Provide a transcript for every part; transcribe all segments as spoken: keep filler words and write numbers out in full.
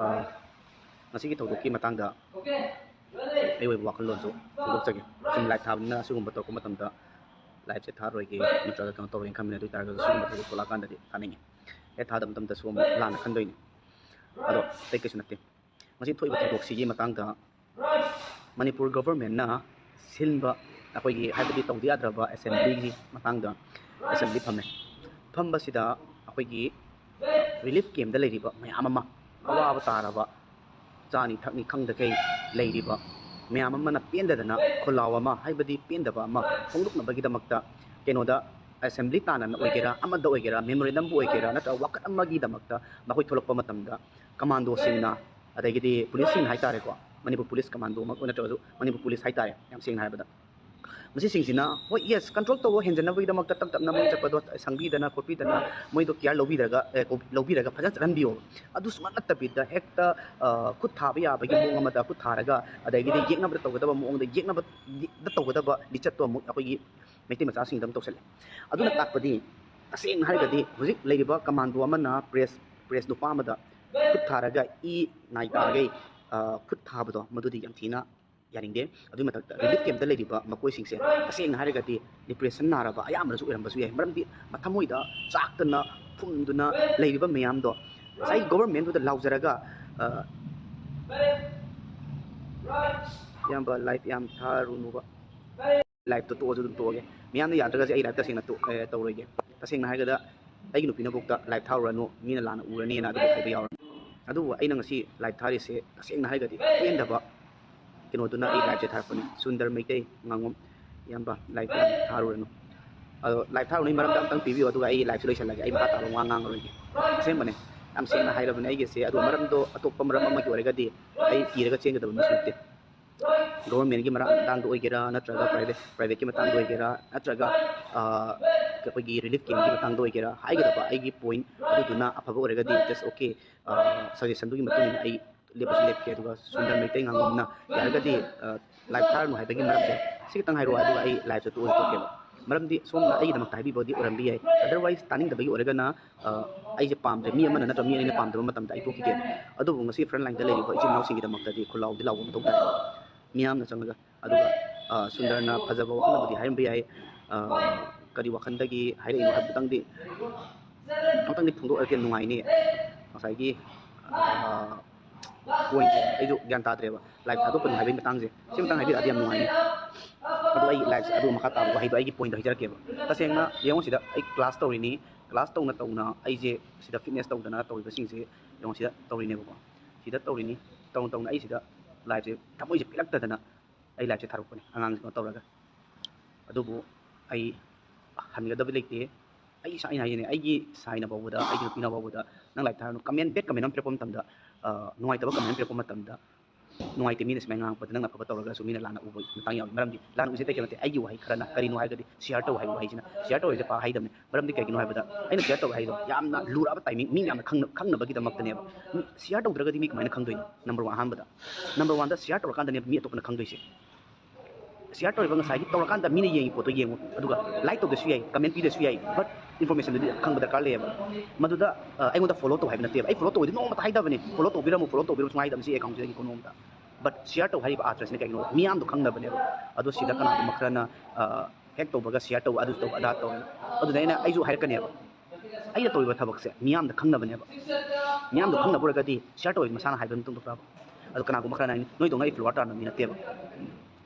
ꯑ, ꯉꯁꯤꯒꯤ ꯊꯧꯗꯣꯛꯀꯤ ꯃꯇꯥꯡꯗ ꯑꯩ ꯑꯣꯏꯕ ꯋꯥꯈꯜꯂꯣꯟꯁꯨ ꯐꯣꯡꯗꯣꯛꯆꯒꯦ꯫ ꯁꯨꯝ ꯂꯥꯏꯚ ꯊꯥꯕꯅꯤꯅ ꯑꯁꯤꯒꯨꯝꯕ ꯇꯧꯔꯛꯄ ꯃꯇꯝꯗ ꯂꯥꯏꯚꯁꯦ ꯊꯥꯔꯣꯏꯒꯦ ꯅꯠꯇ꯭ꯔꯒ ꯀꯩꯅꯣ ꯇꯧꯔꯣꯏꯒꯦꯅ ꯈꯟꯕꯅꯦ꯫ ꯑꯗꯨ ꯑꯣꯏ ꯇꯥꯔꯒꯁꯨ ꯁꯤꯒꯨꯝꯕ ꯊꯧꯗꯣꯛ ꯊꯣꯛꯂꯛꯑꯀꯥꯟꯗꯗꯤ ꯊꯥꯅꯤꯡꯉꯤ꯫ ꯍꯦꯛ ꯊꯥꯗꯕ ꯃꯇꯝꯗꯁꯨ ꯑꯃꯨꯛ ꯂꯥꯟꯅ ꯈꯟꯗꯣꯏꯅꯤ꯫ ꯑꯗꯣ ꯑꯇꯩ ꯀꯩꯁꯨ ꯅꯠꯇꯦ꯫ ꯉꯁꯤ ꯊꯣꯛꯏꯕ ꯊꯧꯗꯣꯛꯁꯤꯒꯤ ꯃꯇꯥꯡꯗ ꯃꯅꯤꯄꯨꯔ ꯒꯣꯚꯔꯟꯃꯦꯟꯠꯅ ꯁꯤꯟꯕ ꯑꯩꯈꯣꯏꯒꯤ, ꯍꯥꯏꯕꯗꯤ ꯇꯧꯗ ꯌꯥꯗ꯭ꯔꯕ ꯑꯦꯁꯦꯝꯕ꯭ꯂꯤꯒꯤ ꯃꯇꯥꯡꯗ ꯑꯦꯁꯦꯝꯕ꯭ꯂꯤ ꯐꯝꯃꯦ꯫ ꯐꯝꯕꯁꯤꯗ ꯑꯩꯈꯣꯏꯒꯤ ꯔꯤꯂꯤꯐ ꯀꯦꯝꯞꯇ ꯂꯩꯔꯤꯕ ꯃꯌꯥꯝ ꯑꯃ, ꯑꯋꯥꯕ ꯇꯥꯔꯕ, ꯆꯥꯅꯤ ꯊꯛꯅꯤ ꯈꯪꯗꯈꯩ ꯂꯩꯔꯤꯕ ꯃꯌꯥꯝ ꯑꯃꯅ ꯄꯦꯟꯗꯗꯅ ꯈꯣꯜꯂꯥꯎ ꯑꯃ, ꯍꯥꯏꯕꯗꯤ ꯄꯦꯟꯗꯕ ꯑꯃ ꯐꯣꯡꯗꯣꯛꯅꯕꯒꯤꯗꯃꯛꯇ ꯀꯩꯅꯣꯗ ꯑꯦꯁꯦꯝꯕ꯭ꯂꯤ ꯇꯥꯟꯅꯅ ꯑꯣꯏꯒꯦꯔꯥ, ꯑꯃꯗ ꯑꯣꯏꯒꯦꯔꯥ, ꯃꯦꯃꯣꯔꯦꯟꯗꯝꯕꯨ ꯑꯣꯏꯒꯦꯔꯥ, ꯅꯠꯇ꯭ꯔꯒ ꯋꯥꯀꯠ ꯑꯃꯒꯤꯗꯃꯛꯇ ꯃꯈꯣꯏ ꯊꯣꯛꯂꯛꯄ ꯃꯇꯝꯗ ꯀꯃꯥꯟꯗꯣꯁꯤꯡꯅ, ꯑꯗꯒꯤꯗꯤ ꯄꯨꯂꯤꯁꯁꯤꯡ ꯍꯥꯏꯇꯥꯔꯦꯀꯣ, ꯃꯅꯤꯄꯨꯔ ꯄꯨꯂꯤꯁ ꯀꯃꯥꯟꯗꯣꯃꯛ ꯅꯠꯇ꯭ꯔꯒꯁꯨ ꯃꯅꯤꯄꯨꯔ ꯄꯨꯂꯤꯁ ꯍꯥꯏꯇꯥꯔꯦ, ꯌꯥꯝ ꯁꯦꯡꯅ ꯍꯥꯏꯔꯕꯗ꯫ ꯃꯁꯤꯁꯤꯡꯁꯤꯅ, ꯍꯣꯏ, ꯌꯦꯁ, ꯀꯟꯇ꯭ꯔꯣꯜ ꯇꯧꯕ ꯍꯦꯟꯖꯟꯅꯕꯒꯤꯗꯃꯛꯇ ꯇꯞ ꯇꯞꯅ ꯃꯣꯏ ꯆꯠꯄꯗꯣ ꯁꯪꯕꯤꯗꯅ ꯈꯣꯠꯄꯤꯗꯅ, ꯃꯣꯏꯗꯣ ꯀꯤꯌꯔ ꯂꯧꯕꯤꯔꯒ, ꯑꯦ, ꯀꯣ-, ꯂꯧꯕꯤꯔꯒ ꯐꯖꯅ ꯆꯠꯍꯟꯕꯤꯌꯣ꯫ ꯑꯗꯨ ꯁꯨꯃꯥꯏꯅ ꯅꯠꯇꯕꯤꯗ ꯍꯦꯛꯇ, ꯑ, ꯈꯨꯠ ꯊꯥꯕ ꯌꯥꯕꯒꯤ ꯃꯑꯣꯡ ꯑꯃꯗ ꯈꯨꯠ ꯊꯥꯔꯒ, ꯑꯗꯒꯤꯗꯤ ꯌꯦꯛꯅꯕꯗ ꯇꯧꯒꯗꯕ ꯃꯑꯣꯡꯗ ꯌꯦꯛꯅꯕ ꯇꯧꯒꯗꯕ ꯂꯤꯆꯠꯇꯣ ꯑꯃꯨꯛ ꯑꯩꯈꯣꯏꯒꯤ ꯃꯩꯇꯩ ꯃꯆꯥꯁꯤꯡꯗ ꯑꯃꯨꯛ ꯇꯧꯁꯜꯂꯦ꯫ ꯑꯗꯨꯅ ꯇꯥꯛꯄꯗꯤ, ꯇꯁꯦꯡꯅ ꯍꯥꯏꯔꯒꯗꯤ ꯍꯧꯖꯤꯛ ꯂꯩꯔꯤꯕ ꯀꯃꯥꯟꯗꯣ ꯑꯃꯅ ꯄ꯭ꯔꯦꯁ, ꯄ꯭ꯔꯦꯁ ꯅꯨꯄꯥ ꯑꯃꯗ ꯈꯨꯠ ꯊꯥꯔꯒ ꯏ ꯅꯥꯏ ꯇꯥꯔꯒꯩ, ꯑ, ꯈꯨꯠ ꯊꯥꯕꯗꯣ ꯃꯗꯨꯗꯤ ꯌꯥꯝ ꯊꯤꯅ ꯌꯥꯅꯤꯡꯗꯦ꯫ ꯑꯗꯨꯒꯤ ꯃꯊꯛꯇ ꯔꯤꯂꯤꯐ ꯀꯦꯝꯞꯇ ꯂꯩꯔꯤꯕ ꯃꯈꯣꯏꯁꯤꯡꯁꯦ ꯇꯁꯦꯡꯅ ꯍꯥꯏꯔꯒꯗꯤ ꯗꯤꯄ꯭ꯔꯦꯁꯟ ꯅꯥꯔꯕ ꯑꯌꯥꯝꯕꯅꯁꯨ ꯑꯣꯏꯔꯝꯕꯁꯨ ꯌꯥꯏ꯫ ꯃꯔꯝꯗꯤ ꯃꯊꯃꯣꯏꯗ ꯆꯥꯛꯇꯅ ꯐꯨꯝꯗꯨꯅ ꯂꯩꯔꯤꯕ ꯃꯌꯥꯝꯗꯣ ꯉꯁꯥꯏ ꯒꯣꯚꯔꯟꯃꯦꯟꯠꯇꯨꯗ ꯂꯥꯎꯖꯔꯒ, ꯑ, ꯏꯌꯥꯝꯕ, ꯂꯥꯏꯚ ꯌꯥꯝ ꯊꯥꯔꯨꯅꯨꯕ꯫ ꯂꯥꯏꯚꯇꯣ ꯇꯣꯛꯑꯁꯨ ꯑꯗꯨꯝ ꯇꯣꯛꯑꯒꯦ꯫ ꯃꯌꯥꯝꯅ ꯌꯥꯗ꯭ꯔꯒꯗꯤ ꯑꯩ ꯂꯥꯏꯚ ꯇꯁꯦꯡꯅ ꯇꯣꯛ-, ꯑꯦ, ꯇꯧꯔꯣꯏꯒꯦ꯫ ꯇꯁꯦꯡꯅ ꯍꯥꯏꯔꯒꯗ ꯑꯩꯒꯤ ꯅꯨꯄꯤꯅꯐꯥꯎꯗ ꯂꯥꯏꯚ ꯊꯥꯔꯨꯔꯅꯨ, ꯃꯤꯅ ꯂꯥꯟꯅ ꯎꯔꯅꯤꯅ ꯑꯗꯨꯝ ꯍꯥꯏꯕ ꯌꯥꯎꯔꯅꯤ꯫ ꯑꯗꯨꯕꯨ ꯑꯩꯅ ꯉꯁꯤ ꯂꯥꯏꯚ ꯊꯥꯔꯤꯁꯦ ꯇꯁꯦꯡꯅ ꯍꯥꯏꯔꯒꯗꯤ ꯄꯦꯟꯗꯕ ꯀꯩꯅꯣꯗꯨꯅ ꯑꯩ ꯂꯥꯏꯚꯁꯦ ꯊꯥꯔꯛꯄꯅꯤ꯫ ꯁꯨꯟꯗꯔ ꯃꯩꯇꯩ ꯉꯥꯉꯣꯝ, ꯏꯌꯥꯝꯕ, ꯂꯥꯏꯚ ꯊꯥꯔꯨꯔꯅꯨ꯫ ꯑꯗꯣ ꯂꯥꯏꯚ ꯊꯥꯔꯨꯅꯨꯒꯤ ꯃꯔꯝꯗ ꯑꯝꯇꯪ ꯄꯤꯕꯤꯌꯨ, ꯑꯗꯨꯒ ꯑꯩ ꯂꯥꯏꯚꯁꯦ ꯂꯣꯏꯁꯤꯜꯂꯒꯦ꯫ ꯑꯩ ꯃꯈꯥ ꯇꯥꯕ ꯋꯥ ꯉꯥꯡꯉꯔꯣꯏꯒꯦ꯫ ꯑꯁꯦꯡꯕꯅꯦ, ꯌꯥꯝ ꯁꯦꯡꯅ ꯍꯥꯏꯔꯕꯅꯦ ꯑꯩꯒꯤꯁꯦ꯫ ꯑꯗꯣ ꯃꯔꯝꯗꯣ ꯑꯇꯣꯞꯄ ꯃꯔꯝ ꯑꯃꯒꯤ ꯑꯣꯏꯔꯒꯗꯤ ꯑꯩ ꯀꯤꯔꯒ ꯆꯦꯟꯒꯗꯕ ꯃꯤꯁꯨ ꯅꯠꯇꯦ꯫ ꯒꯣꯚꯔꯟꯃꯦꯟꯠꯀꯤ ꯃꯔꯥꯡ-, ꯃꯇꯥꯡꯗ ꯑꯣꯏꯒꯦꯔꯥ, ꯅꯠꯇ꯭ꯔꯒ ꯄ꯭ꯔꯥꯏꯚꯦꯠ, ꯄ꯭ꯔꯥꯏꯚꯦꯠꯀꯤ ꯃꯇꯥꯡꯗ ꯑꯣꯏꯒꯦꯔꯥ, ꯅꯠꯇ꯭ꯔꯒ, ꯑ, ꯑꯩꯈꯣꯏꯒꯤ ꯔꯤꯂꯤꯐ ꯀꯦꯝꯞꯀꯤ ꯃꯇꯥꯡꯗ ꯑꯣꯏꯒꯦꯔꯥ, ꯍꯥꯏꯒꯗꯕ ꯑꯩꯒꯤ ꯄꯣꯏꯟꯠ ꯑꯗꯨꯗꯨꯅ ꯑꯐꯕ ꯑꯣꯏꯔꯒꯗꯤ just okay, ꯑ, ꯁꯖꯦꯁꯟꯗꯨꯒꯤ ꯃꯇꯨꯡ ꯏꯟꯅ ꯑꯩ ꯂꯦꯞꯄꯁꯨ ꯂꯦꯞꯀꯦ꯫ ꯑꯗꯨꯒ ꯁꯨꯟꯗꯔ ꯃꯩꯇꯩ ꯉꯥꯉꯣꯝꯅ ꯌꯥꯔꯒꯗꯤ, ꯑ, ꯂꯥꯏꯚ ꯊꯥꯔꯅꯨ ꯍꯥꯏꯕꯒꯤ ꯃꯔꯝꯁꯦ ꯁꯤ ꯈꯤꯇꯪ ꯍꯥꯏꯔꯛꯑꯣ, ꯑꯗꯨꯒ ꯑꯩ ꯂꯥꯏꯚꯁꯦ ꯇꯣꯛꯑꯁꯨ ꯇꯣꯛꯀꯦꯕ꯫ ꯃꯔꯝꯗꯤ ꯁꯣꯝꯅ ꯑꯩꯒꯤꯗꯃꯛꯇ ꯍꯥꯏꯕꯤꯕꯗꯤ ꯑꯣꯏꯔꯝꯕ ꯌꯥꯏ, otherwise ꯇꯥꯅꯤꯡꯗꯕꯒꯤ ꯑꯣꯏꯔꯒꯅ ꯑ, ꯑꯩꯁꯦ ꯄꯥꯝꯗ꯭ꯔꯦ, ꯃꯤ ꯑꯃꯅ ꯅꯠꯇ꯭ꯔꯒ ꯃꯤ ꯑꯅꯤꯅ ꯄꯥꯝꯗꯕ ꯃꯇꯝꯗ ꯑꯩ ꯇꯣꯛꯈꯤꯒꯦ꯫ ꯑꯗꯨꯕꯨ ꯉꯁꯤ front line ꯗ ꯂꯩꯔꯤꯕ ꯏꯆꯤꯟ ꯏꯅꯥꯎꯁꯤꯡꯒꯤꯗꯃꯛꯇꯗꯤ ꯈꯨꯜꯂꯥꯎꯗꯤ ꯂꯥꯎꯕ ꯃꯊꯧ ꯇꯥꯏ, ꯃꯤꯌꯥꯝꯅ ꯆꯪꯉꯒ꯫ ꯑꯗꯨꯒ ꯑ, ꯁꯨꯟꯗꯔꯅ ꯐꯖꯕ ꯋꯥꯈꯜꯅꯕꯨꯗꯤ ꯍꯥꯏꯔꯝꯕ ꯌꯥꯏ, ꯑ, ꯀꯔꯤ ꯋꯥꯈꯜꯗꯒꯤ ꯍꯥꯏꯔꯛꯏꯅꯣ ꯍꯥꯏꯕꯗꯨꯇꯪꯗꯤ ꯑꯃꯨꯛꯇꯪꯗꯤ ꯐꯣꯡꯗꯣꯛꯑꯒꯦ, ꯅꯨꯡꯉꯥꯏꯅꯤ꯫ ꯉꯁꯥꯏꯒꯤ ꯑ, point ꯁꯦ ꯑꯩꯁꯨ ꯒ꯭ꯌꯥꯟ ꯇꯥꯗ꯭ꯔꯦꯕ, live ꯊꯥꯗꯣꯛꯀꯅꯨ ꯍꯥꯏꯕꯒꯤ ꯃꯇꯥꯡꯁꯦ꯫ ꯁꯤ ꯃꯇꯥꯡ ꯍꯥꯏꯕꯤꯔꯛꯑꯗꯤ ꯌꯥꯝ ꯅꯨꯡꯉꯥꯏꯅꯤ꯫ ꯑꯗꯣ ꯑꯩ live ꯁꯦ ꯑꯗꯨ ꯃꯈꯥ ꯇꯥꯕ ꯋꯥꯍꯩꯗꯣ ꯑꯩꯒꯤ point ꯗꯣ ꯍꯥꯏꯖꯔꯛꯀꯦꯕ꯫ ꯇꯁꯦꯡꯅ ꯌꯦꯡꯉꯨ, ꯁꯤꯗ ꯑꯩ class ꯇꯧꯔꯤꯅꯤ, class ꯇꯧꯅ ꯇꯧꯅ ꯑꯩꯁꯦ ꯁꯤꯗ fitness ꯇꯧꯗꯅ ꯇꯧꯔꯤꯕꯁꯤꯡꯁꯦ ꯌꯦꯡꯉꯨ, ꯁꯤꯗ ꯇꯧꯔꯤꯅꯦꯕꯀꯣ꯫ ꯁꯤꯗ ꯇꯧꯔꯤꯅꯤ, ꯇꯧꯅ ꯇꯧꯅ ꯑꯩ ꯁꯤꯗ live ꯁꯦ ꯊꯃꯣꯏꯁꯦ ꯄꯤꯔꯛꯇꯗꯅ ꯑꯩ live ꯁꯦ ꯊꯥꯔꯛꯄꯅꯦ ꯑꯉꯥꯡꯁꯤꯡꯗꯣ ꯇꯧꯔꯒ꯫ ꯑꯗꯨꯕꯨ ꯑꯩ ꯍꯟꯒꯗꯕ ꯂꯩꯇꯦ꯫ ꯑꯩ ꯏꯁꯥ, ꯑꯩꯅ ꯍꯥꯏꯖꯤꯅꯦ, ꯑꯩꯒꯤ ꯁꯥꯏꯅ ꯐꯥꯎꯕꯗ, ꯑꯩꯒꯤ ꯅꯨꯄꯤꯅ ꯐꯥꯎꯕꯗ "ꯅꯪ live ꯊꯥꯔꯅꯨ", comment, bad comment ꯑꯃ ꯄꯤꯔꯛꯄ ꯃꯇꯝꯗ, ꯑ, ꯅꯨꯡꯉꯥꯏꯇꯕ comment ꯑꯃ ꯄꯤꯔꯛꯄ ꯃꯇꯝꯗ, ꯅꯨꯡꯉꯥꯏꯇꯦ, ꯃꯤꯅ ꯁꯨꯃꯥꯏꯅ ꯉꯥꯡꯉꯛꯄꯗ ꯅꯪꯅ ꯑꯐꯕ ꯇꯧꯔꯒꯁꯨ ꯃꯤꯅ ꯂꯥꯟꯅ ꯎꯕ ꯃꯇꯥꯡ ꯌꯥꯎꯏ꯫ ꯃꯔꯝꯗꯤ ꯂꯥꯟꯅ ꯎꯁꯦ ꯇꯩ ꯀꯩꯅꯣ ꯅꯠꯇꯦ, ꯑꯩꯒꯤ ꯋꯥꯍꯩ ꯈꯔꯅ꯫ ꯀꯔꯤꯅꯣ ꯍꯥꯏꯔꯒꯗꯤ share ꯇꯧ ꯍꯥꯏꯕ ꯋꯥꯍꯩꯁꯤꯅ꯫ Share ꯇꯧ ꯍꯥꯏꯁꯦ ꯄꯥꯛ ꯍꯥꯏꯗꯕꯅꯦ꯫ ꯃꯔꯝꯗꯤ ꯀꯩꯒꯤꯅꯣ ꯍꯥꯏꯕꯗ ꯑꯩꯅ share ꯇꯧ ꯍꯥꯏꯗꯣ ꯌꯥꯝꯅ ꯂꯨꯔꯛꯑꯕ timing, ꯃꯤ ꯃꯌꯥꯝꯅ ꯈꯪꯅ-, ꯈꯪꯅꯕꯒꯤꯗꯃꯛꯇꯅꯦꯕ꯫ ꯃꯤ share ꯇꯧꯗ꯭ꯔꯒꯗꯤ ꯃꯤ ꯀꯃꯥꯏꯅ ꯈꯪꯗꯣꯏꯅꯣ? Number one, ꯑꯍꯥꯟꯕꯗ꯫ Number one ꯗ share ꯇꯧꯔꯀꯥꯟꯗꯅꯦꯕ ꯃꯤ ꯑꯇꯣꯞꯄꯅ ꯈꯪꯗꯣꯏꯁꯦ꯫ Share ꯇꯧꯔꯤꯕ ꯉꯁꯥꯏꯒꯤ ꯇꯧꯔꯀꯥꯟꯗ ꯃꯤꯅ ꯌꯦꯡꯉꯤ ꯄꯣꯠꯇꯣ ꯌꯦꯡꯉꯨ, ꯑꯗꯨꯒ like ꯇꯧꯗ꯭ꯔꯁꯨ ꯌꯥꯏ, comment ꯄꯤꯗ꯭ꯔꯁꯨ ꯌꯥꯏ, but information ꯗꯨꯗꯤ ꯈꯪꯕ ꯗꯔꯀꯥꯔ ꯂꯩꯌꯦꯕ꯫ ꯃꯗꯨꯗ, ꯑ, ꯑꯩꯉꯣꯟꯗ follow ꯇꯧ ꯍꯥꯏꯕ ꯅꯠꯇꯦꯕ꯫ ꯑꯩ follow ꯇꯧꯕꯗꯤ ꯅꯣꯡꯃꯇ ꯍꯥꯏꯗꯕꯅꯦ, follow ꯇꯧꯕꯤꯔꯝꯃꯨ, follow ꯇꯧꯕꯤꯔꯝꯃꯨ ꯁꯨꯡꯍꯥꯏ ꯍꯥꯏꯗꯕꯅꯤ ꯁꯤ account ꯁꯤꯗꯒꯤ ꯀꯣ ꯅꯣꯡꯃꯇ꯫ But share ꯇꯧ ꯍꯥꯏꯔꯤꯕ ꯑꯥꯔꯊꯁꯤꯅ ꯀꯩꯒꯤꯅꯣ? ꯃꯤꯌꯥꯝꯗꯣ ꯈꯪꯅꯕꯅꯦꯕ꯫ ꯑꯗꯣ ꯁꯤꯗ ꯀꯅꯥꯒꯨꯝꯕ ꯈꯔꯅ, ꯑ, hack ꯇꯧꯕꯒ share ꯇꯧꯕ, ꯑꯗꯨ ꯇꯧꯕ, ꯑꯗꯥ ꯇꯧꯕ꯫ ꯑꯗꯨꯗ ꯑꯩꯅ, ꯑꯩꯁꯨ ꯍꯥꯏꯔꯛꯀꯅꯦꯕ꯫ ꯑꯩꯅ ꯇꯧꯔꯤꯕ ꯊꯕꯛꯁꯦ ꯃꯤꯌꯥꯝꯗ ꯈꯪꯅꯕꯅꯦꯕ꯫ ꯃꯤꯌꯥꯝꯗ ꯈꯪꯅꯕ ꯑꯣꯏꯔꯒꯗꯤ share ꯇꯧꯔꯗꯤ ꯃꯁꯥꯅ ꯍꯥꯏꯕ ꯑꯗꯨꯝ ꯇꯧꯊꯣꯛꯇ꯭ꯔꯕ? ꯑꯗꯣ ꯀꯅꯥꯒꯨꯝꯕ ꯈꯔꯅ ꯍꯥꯏꯅꯤ, "ꯅꯣꯏꯗꯧꯅ ꯑꯩ follower ꯇꯥꯟꯕ ꯃꯤ ꯅꯠꯇꯦꯕ"꯫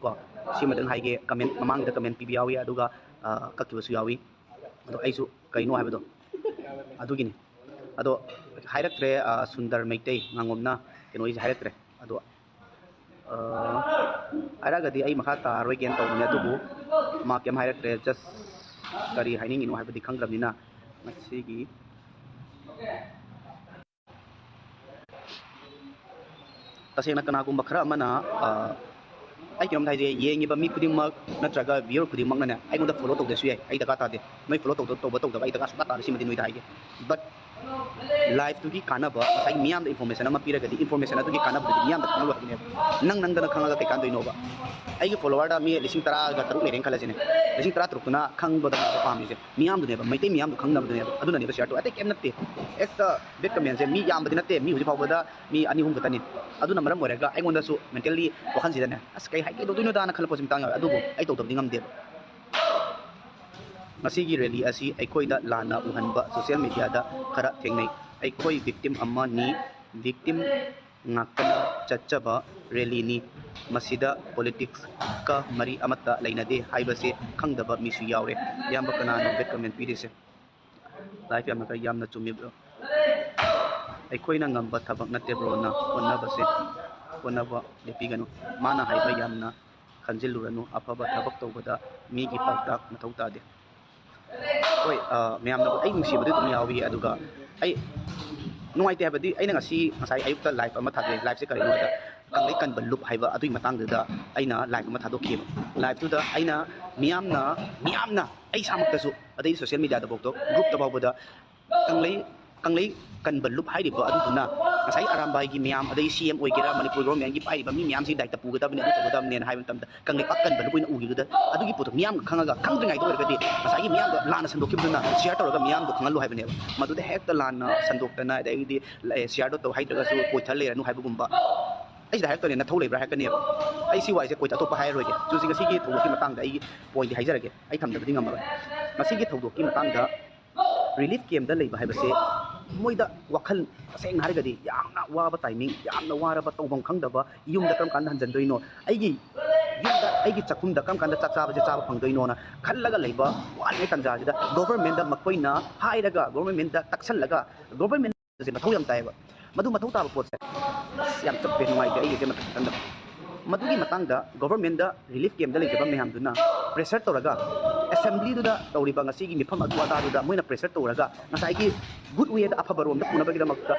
ꯀꯣ, ꯁꯤꯃꯗꯪ ꯍꯥꯏꯒꯦ, comment, ꯃꯃꯥꯡꯒꯤꯗ comment ꯄꯤꯕ ꯌꯥꯎꯏ, ꯑꯗꯨꯒ, ꯑ, ꯀꯛꯈꯤꯕꯁꯨ ꯌꯥꯎꯏ꯫ ꯑꯗꯣ ꯑꯩꯁꯨ ꯀꯩꯅꯣ ꯍꯥꯏꯕꯗꯣ ꯑꯗꯨꯒꯤꯅꯤ꯫ ꯑꯗꯣ ꯍꯥꯏꯔꯛꯇ꯭ꯔꯦ, ꯑ, ꯁꯨꯟꯗꯔ ꯃꯩꯇꯩ ꯉꯥꯉꯣꯝꯅ ꯀꯩꯅꯣ ꯑꯩꯁꯦ ꯍꯥꯏꯔꯛꯇ꯭ꯔꯦ꯫ ꯑꯗꯣ, ꯑ, ꯍꯥꯏꯔꯛꯑꯒꯗꯤ ꯑꯩ ꯃꯈꯥ ꯇꯥꯔꯔꯣꯏꯒꯦꯅ ꯇꯧꯕꯅꯦ, ꯑꯗꯨꯕꯨ ꯃꯥ ꯀꯩꯝ ꯍꯥꯏꯔꯛꯇ꯭ꯔꯦ꯫ Just ꯀꯔꯤ ꯍꯥꯏꯅꯤꯡꯉꯤꯅꯣ ꯍꯥꯏꯕꯗꯤ ꯈꯪꯗ꯭ꯔꯕꯅꯤꯅ ꯉꯁꯤꯒꯤ ꯇꯁꯦꯡꯅ ꯀꯅꯥꯒꯨꯝꯕ ꯈꯔ ꯑꯃꯅ, ꯑ, ꯑꯩ ꯀꯩꯅꯣꯝꯇ ꯍꯥꯏꯖꯒꯦ, ꯌꯦꯡꯉꯤꯕ ꯃꯤ ꯈꯨꯗꯤꯡꯃꯛ ꯅꯠꯇ꯭ꯔꯒ viewer ꯈꯨꯗꯤꯡꯃꯛꯅꯅꯦ ꯑꯩꯉꯣꯟꯗ follow ꯇꯧꯗ꯭ꯔꯁꯨ ꯌꯥꯏ, ꯑꯩ ꯗꯔꯀꯥꯔ ꯇꯥꯗꯦ꯫ ꯅꯣꯏ follow ꯇꯧꯗ-, ꯇꯧꯕ ꯇꯧꯗꯕ ꯑꯩ ꯗꯔꯀꯥꯔ ꯁꯨꯡꯇꯥ ꯇꯥꯗꯦ, ꯁꯤꯃꯗꯤ ꯅꯣꯏꯗ ꯍꯥꯏꯒꯦ꯫ But ꯂꯥꯏꯐꯇꯨꯒꯤ ꯀꯥꯟꯅꯕ, ꯉꯁꯥꯏꯒꯤ ꯃꯤꯌꯥꯝꯗ ꯏꯟꯐꯣꯔꯃꯦꯁꯟ ꯑꯃ ꯄꯤꯔꯒꯗꯤ, ꯏꯟꯐꯣꯔꯃꯦꯁꯟ ꯑꯗꯨꯒꯤ ꯀꯥꯟꯅꯕꯗꯨꯗꯤ ꯃꯤꯌꯥꯝꯗ ꯈꯪꯍꯜꯂꯣ ꯍꯥꯏꯕꯅꯦꯕ꯫ ꯅꯪ ꯅꯪꯗꯅ ꯈꯪꯉꯒ ꯀꯩ ꯀꯥꯟꯗꯣꯏꯅꯣꯕ? ꯑꯩꯒꯤ ꯐꯣꯂꯣꯋꯔꯗ ꯃꯤ ꯂꯤꯁꯤꯡ ꯇꯔꯥꯒ ꯇꯔꯨꯛ ꯂꯩꯔꯦꯅ ꯈꯜꯂꯁꯤꯅꯦ, ꯂꯤꯁꯤꯡ ꯇꯔꯥ ꯇꯔꯨꯛꯇꯨꯅ ꯈꯪꯕꯗ ꯄꯥꯝꯃꯤꯁꯦ ꯃꯤꯌꯥꯝꯗꯨꯅꯦꯕ, ꯃꯩꯇꯩ ꯃꯤꯌꯥꯝꯗꯣ ꯈꯪꯅꯕꯗꯨꯅꯦꯕ, ꯑꯗꯨꯅꯅꯦꯕ ꯁꯤꯌꯥꯔ ꯇꯧ꯫ ꯑꯇꯩ ꯀꯩꯝ ꯅꯠꯇꯦ꯫ ꯑꯦꯁ ꯗ ꯕꯦꯠ ꯀꯃꯦꯟꯁꯦ ꯃꯤ ꯌꯥꯝꯕꯗꯤ ꯅꯠꯇꯦ, ꯃꯤ ꯍꯧꯖꯤꯛ ꯐꯥꯎꯕꯗ ꯃꯤ ꯑꯅꯤ ꯑꯍꯨꯝ ꯈꯛꯇꯅꯤ꯫ ꯑꯗꯨꯅ ꯃꯔꯝ ꯑꯣꯏꯔꯒ ꯑꯩꯉꯣꯟꯗꯁꯨ ꯃꯦꯟꯇꯦꯜꯂꯤ ꯋꯥꯈꯜꯁꯤꯗꯅꯦ, ꯑꯁ, ꯀꯩ ꯍꯥꯏ ꯀꯩꯗꯧꯗꯣꯏꯅꯣꯗꯥꯅ ꯈꯜꯂꯛꯄꯁꯨ ꯃꯇꯥꯡ ꯌꯥꯎꯋꯦ꯫ ꯑꯗꯨꯕꯨ ꯑꯩ ꯇꯧꯗꯕꯗꯤ ꯉꯝꯗꯦꯕ꯫ ꯉꯁꯤꯒꯤ ꯔꯦꯂꯤ ꯑꯁꯤ ꯑꯩꯈꯣꯏꯗ ꯂꯥꯟꯅ ꯎꯍꯟꯕ ꯁꯣꯁꯤꯌꯦꯜ ꯃꯦꯗꯤꯌꯥꯗ ꯈꯔ ꯊꯦꯡꯅꯩ꯫ ꯑꯩꯈꯣꯏ ꯚꯤꯛꯇꯤꯝ ꯑꯃꯅꯤ, ꯚꯤꯛꯇꯤꯝ ꯉꯥꯛꯇꯅ ꯆꯠꯆꯕ ꯔꯦꯂꯤꯅꯤ꯫ ꯃꯁꯤꯗ ꯄꯣꯂꯤꯇꯤꯛꯁꯀ ꯃꯔꯤ ꯑꯃꯠꯇ ꯂꯩꯅꯗꯦ ꯍꯥꯏꯕꯁꯦ ꯈꯪꯗꯕ ꯃꯤꯁꯨ ꯌꯥꯎꯔꯦ꯫ ꯏꯌꯥꯝꯕ ꯀꯅꯥꯅꯣ ꯕꯦꯠ ꯀꯃꯦꯟ ꯄꯤꯔꯤꯁꯦ? ꯂꯥꯏꯐ ꯌꯥꯝꯅ ꯐꯩ, ꯌꯥꯝꯅ ꯆꯨꯝꯃꯤ ꯕ꯭ꯔꯣ꯫ ꯑꯩꯈꯣꯏꯅ ꯉꯝꯕ ꯊꯕꯛ ꯅꯠꯇꯦ ꯕ꯭ꯔꯣꯅ ꯍꯣꯠꯅꯕꯁꯦ, ꯍꯣꯠꯅꯕ ꯂꯦꯞꯄꯤꯒꯅꯨ꯫ ꯃꯥꯅ ꯍꯥꯏꯕ ꯌꯥꯝꯅ ꯈꯟꯖꯤꯜꯂꯨꯔꯅꯨ, ꯑꯐꯕ ꯊꯕꯛ ꯇꯧꯕꯗ ꯃꯤꯒꯤ ꯄꯥꯎꯇꯥꯛ ꯃꯊꯧ ꯇꯥꯗꯦ꯫ ꯍꯣꯏ, ꯑ, ꯃꯌꯥꯝꯅ ꯑꯩ ꯅꯨꯡꯁꯤꯕꯗꯤ ꯑꯗꯨꯝ ꯌꯥꯎꯏ, ꯑꯗꯨꯒ ꯑꯩ ꯅꯨꯡꯉꯥꯏꯇꯦ ꯍꯥꯏꯕꯗꯤ ꯑꯩꯅ ꯉꯁꯤ, ꯉꯁꯥꯏ ꯑꯌꯨꯛꯇ ꯂꯥꯏꯐ ꯑꯃ ꯊꯥꯗꯣꯛꯑꯦ꯫ ꯂꯥꯏꯐꯁꯦ ꯀꯔꯤꯅꯣ ꯍꯥꯏꯗ, ꯀꯪꯂꯩ ꯀꯟꯕ ꯂꯨꯞ ꯍꯥꯏꯕ ꯑꯗꯨꯒꯤ ꯃꯇꯥꯡꯗꯨꯗ ꯑꯩꯅ ꯂꯥꯏꯐ ꯑꯃ ꯊꯥꯗꯣꯛꯈꯤꯕ꯫ ꯂꯥꯏꯐꯇꯨꯗ ꯑꯩꯅ ꯃꯤꯌꯥꯝꯅ, ꯃꯤꯌꯥꯝꯅ ꯑꯩ ꯏꯁꯥꯃꯛꯇꯁꯨ, ꯑꯗꯩ ꯁꯣꯁꯤꯌꯦꯜ ꯃꯦꯗꯤꯌꯥꯗꯐꯥꯎꯗ, ꯒ꯭ꯔꯨꯞꯇ ꯐꯥꯎꯕꯗ ꯀꯪꯂꯩ, ꯀꯪꯂꯩ ꯀꯟꯕ ꯂꯨꯞ ꯍꯥꯏꯔꯤꯕ ꯑꯗꯨꯗꯨꯅ ꯉꯁꯥꯏ ꯑꯔꯥꯝꯕꯥꯏꯒꯤ ꯃꯌꯥꯝ, ꯑꯗꯩ ꯁꯤ ꯑꯦꯝ ꯑꯣꯏꯒꯦꯔꯥ, ꯃꯅꯤꯄꯨꯔ ꯒꯣꯚꯔꯟꯃꯦꯟꯒꯤ ꯄꯥꯏꯔꯤꯕ ꯃꯤ ꯃꯌꯥꯝꯁꯤ ꯗꯥꯏꯇ ꯄꯨꯒꯗꯕꯅꯤ, ꯑꯗꯨ ꯇꯧꯒꯗꯕꯅꯦꯅ ꯍꯥꯏꯕ ꯃꯇꯝꯗ ꯀꯪꯂꯩꯄꯥꯛ ꯀꯟꯕ ꯂꯨꯞ ꯑꯣꯏꯅ ꯎꯈꯤꯕꯗꯨꯗ, ꯑꯗꯨꯒꯤ ꯄꯣꯠꯇꯣ ꯃꯤꯌꯥꯝꯅ ꯈꯪꯉꯒ, ꯈꯪꯗ꯭ꯔꯤꯉꯩꯗ ꯑꯣꯏꯔꯒꯗꯤ ꯉꯁꯥꯏꯒꯤ ꯃꯤꯌꯥꯝꯗꯣ ꯂꯥꯟꯅ ꯁꯟꯗꯣꯛꯈꯤꯕꯗꯨꯅ ꯁꯤꯌꯥꯔ ꯇꯧꯔꯒ ꯃꯤꯌꯥꯝꯗꯣ ꯈꯪꯍꯜꯂꯨ ꯍꯥꯏꯕꯅꯦꯕ꯫ ꯃꯗꯨꯗ ꯍꯦꯛꯇ ꯂꯥꯟꯅ ꯁꯟꯗꯣꯛꯇꯅ, ꯑꯗꯒꯤꯗꯤ ꯁꯤꯌꯥꯔꯗꯣ ꯇꯧ ꯍꯩꯇ꯭ꯔꯒꯁꯨ ꯀꯣꯏꯊ ꯂꯩꯔꯅꯨ ꯍꯥꯏꯕꯒꯨꯝꯕ꯫ ꯑꯩꯁꯤꯗ ꯍꯥꯏꯔꯛꯇꯣꯏꯅꯦ, ꯅꯊꯧ ꯂꯩꯕ꯭ꯔꯥ ꯍꯥꯏꯔꯛꯀꯅꯦꯕ꯫ ꯑꯩ ꯁꯤ ꯋꯥꯏꯁꯦ ꯀꯣꯏꯊ ꯑꯇꯣꯞꯄ ꯍꯥꯏꯔꯔꯣꯏꯒꯦ꯫ ꯆꯨꯁꯤ ꯉꯁꯤꯒꯤ ꯊꯧꯗꯣꯛꯀꯤ ꯃꯇꯥꯡꯗ ꯑꯩꯒꯤ ꯄꯣꯏꯟꯗꯤ ꯍꯥꯏꯖꯔꯒꯦ, ꯑꯩ ꯊꯝꯗꯕꯗꯤ ꯉꯝꯃꯔꯣꯏ꯫ ꯉꯁꯤꯒꯤ ꯊꯧꯗꯣꯛꯀꯤ ꯃꯇꯥꯡꯗ ꯔꯤꯂꯤꯐ ꯀꯦꯝꯗ ꯂꯩꯕ ꯍꯥꯏꯕꯁꯦ ꯃꯣꯏꯗ ꯋꯥꯈꯜ, ꯇꯁꯦꯡꯅ ꯍꯥꯏꯔꯒꯗꯤ ꯌꯥꯝꯅ ꯋꯥꯕ ꯇꯥꯏꯃꯤꯡ, ꯌꯥꯝꯅ ꯋꯥꯔꯕ, ꯇꯧꯐꯝ ꯈꯪꯗꯕ, ꯌꯨꯝꯗ ꯀꯔꯝ ꯀꯥꯟꯗ ꯍꯟꯖꯟꯗꯣꯏꯅꯣ, ꯑꯩꯒꯤ ꯌꯨꯝꯗ, ꯑꯩꯒꯤ ꯆꯥꯛꯈꯨꯝꯗ ꯀꯔꯝ ꯀꯥꯟꯗ ꯆꯥꯛ ꯆꯥꯕꯁꯦ ꯆꯥꯕ ꯐꯪꯗꯣꯏꯅꯣꯅ ꯈꯜꯂꯒ ꯂꯩꯕ ꯋꯥꯔꯤꯉꯩ ꯇꯥꯟꯖꯥꯁꯤꯗ ꯒꯣꯚꯔꯟꯃꯦꯟꯗ ꯃꯈꯣꯏꯅ ꯍꯥꯏꯔꯒ, ꯒꯣꯚꯔꯟꯃꯦꯟꯗ ꯇꯛꯁꯜꯂꯒ, ꯒꯣꯚꯔꯟꯃꯦꯟ ꯁꯦ ꯃꯊꯧ ꯌꯥꯝ ꯇꯥꯏꯌꯦꯕ꯫ ꯃꯗꯨ ꯃꯊꯧ ꯇꯥꯕ ꯄꯣꯠꯁꯦ, ꯑꯁ, ꯌꯥꯝ ꯆꯞꯄꯦ, ꯅꯨꯡꯉꯥꯏꯇꯦ ꯑꯩꯒꯤꯁꯦ ꯃꯊꯛ ꯈꯤꯇꯪꯗ꯫ ꯃꯗꯨꯒꯤ ꯃꯇꯥꯡꯗ ꯒꯣꯚꯔꯟꯃꯦꯟꯗ ꯔꯤꯂꯤꯐ ꯀꯦꯝꯗ ꯂꯩꯖꯕ ꯃꯌꯥꯝꯗꯨꯅ ꯄ꯭ꯔꯦꯁꯔ ꯇꯧꯔꯒ, ꯑꯦꯁꯦꯝꯕ꯭ꯂꯤꯗꯨꯗ ꯇꯧꯔꯤꯕ ꯉꯁꯤꯒꯤ ꯃꯤꯐꯝ ꯑꯗꯨ ꯑꯗꯥꯗꯨꯗ ꯃꯣꯏꯅ ꯄ꯭ꯔꯦꯁꯔ ꯇꯧꯔꯒ ꯉꯁꯥꯏꯒꯤ ꯒꯨꯗ ꯋꯦꯗ, ꯑꯐꯕ ꯔꯣꯝꯗ ꯄꯨꯅꯕꯒꯤꯗꯃꯛꯇ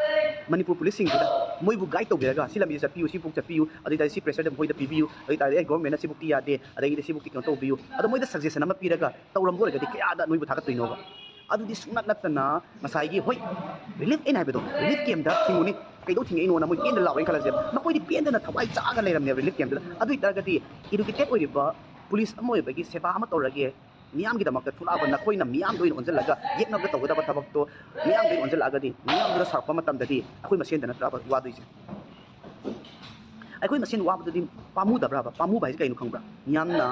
ꯃꯅꯤꯄꯨꯔ ꯄꯨꯂꯤꯁꯁꯤꯡꯗꯨꯅ ꯃꯣꯏꯕꯨ ꯒꯥꯏꯗ ꯇꯧꯕꯤꯔꯒ, ꯁꯤ ꯂꯝꯕꯤꯁꯦ ꯆꯠꯄꯤꯌꯨ, ꯁꯤꯐꯥꯎ ꯆꯠꯄꯤꯌꯨ, ꯑꯗꯨ ꯑꯣꯏꯇꯥꯔꯗꯤ ꯁꯤ ꯄ꯭ꯔꯦꯁꯔꯗ ꯃꯈꯣꯏꯗ ꯄꯤꯕꯤꯌꯨ, ꯑꯗꯨ ꯑꯣꯏꯇꯥꯔꯗꯤ ꯑꯦ, ꯒꯣꯚꯔꯟꯃꯦꯟꯅ ꯁꯤꯐꯥꯎꯇꯤ ꯌꯥꯗꯦ, ꯑꯗꯒꯤꯗꯤ ꯁꯤꯐꯥꯎꯇꯤ ꯀꯩꯅꯣ ꯇꯧꯕꯤꯌꯨ, ꯑꯗꯣ ꯃꯣꯏꯗ ꯁꯖꯦꯁꯟ ꯑꯃ ꯄꯤꯔꯒ ꯇꯧꯔꯝꯕ ꯑꯣꯏꯔꯒꯗꯤ ꯀꯌꯥꯗ ꯅꯣꯏꯕꯨ ꯊꯥꯒꯠꯇꯣꯏꯅꯣꯕ? ꯑꯗꯨꯗꯤ ꯁꯨꯡꯅꯠ ꯅꯠꯇꯅ ꯉꯁꯥꯏꯒꯤ, ꯍꯣꯏ, ꯔꯤꯂꯤꯐ ꯑꯩꯅ ꯍꯥꯏꯕꯗꯣ, ꯔꯤꯂꯤꯐ ꯀꯦꯝꯗ ꯊꯤꯡꯉꯨꯅꯤ, ꯀꯩꯗꯧ ꯊꯤꯡꯉꯛꯏꯅꯣꯅ ꯃꯣꯏ ꯄꯦꯟꯗ ꯂꯥꯎꯔꯦꯅ ꯈꯜꯂꯁꯦ꯫ ꯃꯈꯣꯏꯗꯤ ꯄꯦꯟꯗꯅ ꯊꯋꯥꯏ ꯆꯥꯛꯑꯒ ꯂꯩꯔꯝꯅꯦꯕ ꯔꯤꯂꯤꯐ ꯀꯦꯝꯗꯨꯗ꯫ ꯑꯗꯨ ꯑꯣꯏꯇꯥꯔꯒꯗꯤ ꯏꯗꯨꯀꯦꯇꯦꯠ ꯑꯣꯏꯔꯤꯕ ꯄꯨꯂꯤꯁ ꯑꯃ ꯑꯣꯏꯕꯒꯤ ꯁꯦꯕꯥ ꯑꯃ ꯇꯧꯔꯒꯦ, ꯃꯤꯌꯥꯝꯒꯤꯗꯃꯛꯇ ꯊꯣꯛꯂꯛꯑꯕ ꯅꯈꯣꯏꯅ ꯃꯤꯌꯥꯝꯗ ꯑꯣꯏꯅ ꯑꯣꯟꯁꯤꯜꯂꯒ ꯌꯦꯛꯅꯕꯗ ꯇꯧꯒꯗꯕ ꯊꯕꯛꯇꯣ ꯃꯤꯌꯥꯝꯗ ꯑꯣꯏꯅ ꯑꯣꯟꯁꯤꯜꯂꯛꯑꯒꯗꯤ, ꯃꯤꯌꯥꯝꯗꯨꯗ ꯁꯥꯔꯛꯄ ꯃꯇꯝꯗꯗꯤ ꯑꯩꯈꯣꯏ ꯃꯁꯦꯟꯗ ꯅꯠꯇ꯭ꯔꯕ ꯋꯥꯗꯣꯏꯁꯦ? ꯑꯩꯈꯣꯏ ꯃꯁꯦꯟ ꯋꯥꯕꯗꯨꯗꯤ ꯄꯥꯝꯃꯨꯗꯕ꯭ꯔꯕ? ꯄꯥꯝꯃꯨꯕ ꯍꯥꯏꯁꯦ ꯀꯩꯅꯣ ꯈꯪꯕ꯭ꯔꯥ? ꯃꯤꯌꯥꯝꯅ